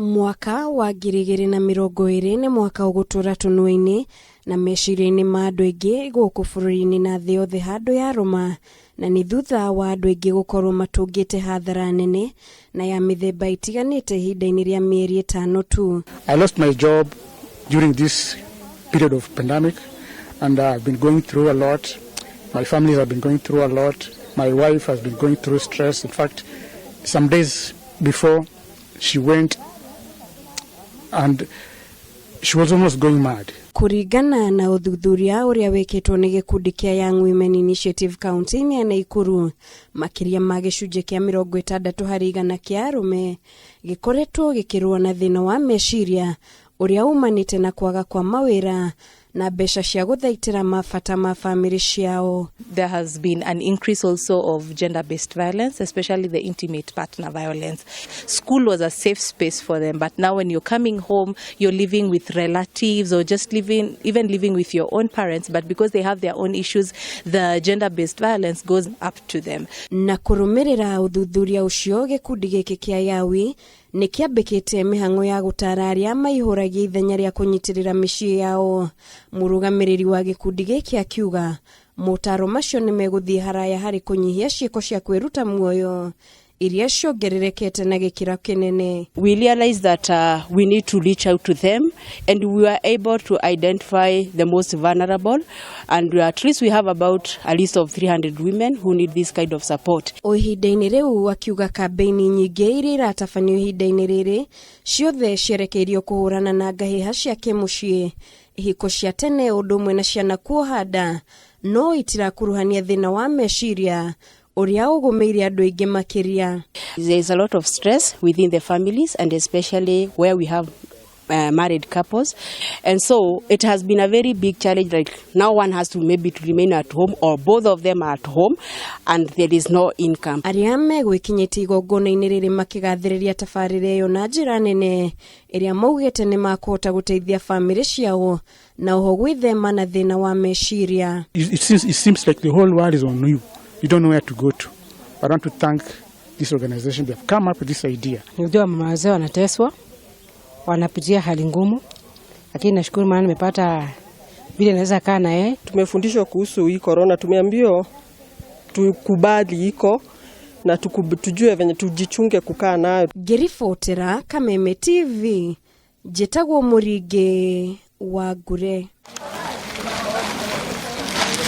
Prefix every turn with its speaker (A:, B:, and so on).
A: Mwaka wa 2020 nĩ mwaka ũgũtũra tũnua-inĩ na meciria-inĩ ma andũ aingĩ gũkũ bũrũri-inĩ na thĩ yothe handũ yarũma, na nĩ thutha wa andũ aingĩ gũkorwo matũngĩte hathara nene na ya mĩthemba ĩtiganĩte ihinda-inĩ rĩa mĩeri 5 tu.
B: I lost my job during this period of pandemic and I've been going through a lot. My family has been going through a lot. My wife has been going through stress. In fact, some days before she went and she was almost going mad.
A: Kũringana na ũthuthuria ũrĩa wĩkĩtwo nĩ gĩkundi kĩa Young Women Initiative kaunti-inĩ ya Naikuru, makĩria ma gĩcunjĩ kĩa 60% kĩa arũme gĩkoretwo gĩkĩrũa na thĩna wa meciria ũrĩa umanĩte na kwaga kwa mawĩra na mbeca cia gũthaitĩra mabata ma bamĩrĩ ciao.
C: There has been an increase also of gender-based violence, especially the intimate partner violence. School was a safe space for them, but now when you're coming home, you're living with relatives or just living, even living with your own parents, but because they have their own issues, the gender-based violence goes up to them.
A: Na kũrũmĩrĩra ũthuthuria ũcio, gĩkundi gĩkĩ kĩa Yawi nĩ kĩambĩkĩte mĩhang'o ya gũtara arĩa maihũragia ithenya rĩa kũnyitĩrĩra mĩciĩ yao. Mũrũgamĩrĩri wa gĩkundi gĩkĩ akiuga motaro macio nĩ megũthiĩ haraya harĩ kũnyihia ciĩko cia kwĩruta muoyo iria ciongererekete na gĩkĩro kĩnene.
D: We realized that we need to reach out to them, and we were able to identify the most vulnerable, and at least we have about a list of 300 women who need this kind of support.
A: O ihinda-inĩ rĩu akiuga kambĩini nyingĩ iria iratabanio ihinda-inĩ rĩrĩ ciothe cierekeirio kũhũrana na ngahĩha cia kĩmũciĩ, ihiko cia tene ũndũ ũmwe na ciana kuoha nda, no itirakuruhania thĩna wa meciria ũrĩa ũgũmĩire andũ aingĩ makĩria.
D: There is a lot of stress within the families, and especially where we have married couples, and so it has been a very big challenge. Like now one has to maybe to remain at home, or both of them are at home, and there is no income.
A: Arĩa megwĩkinyĩtie igongona-inĩ rĩrĩ makĩgathĩrĩria tabarĩra ĩyo na njĩra nene ĩrĩa maugĩte nĩ makũhota gũteithia bamĩrĩ ciao na oho gwĩthema na thĩna wa meciria.
B: It seems like the whole world is on you. You don't know where to go to. I want to thank this organization. They have come up with this idea.
E: Nilijua mama wazee wanateswa, wanapitia hali ngumu, lakini nashukuru maana nimepata vile naweza kaa na yeye.
F: Tumefundishwa kuhusu hii corona, tumeambiwa tukubali iko na tujue venye tujichunge kukaa nayo.
A: Ngĩribotera Kameme TV, njĩtagwo Mũringĩ wa Ngure.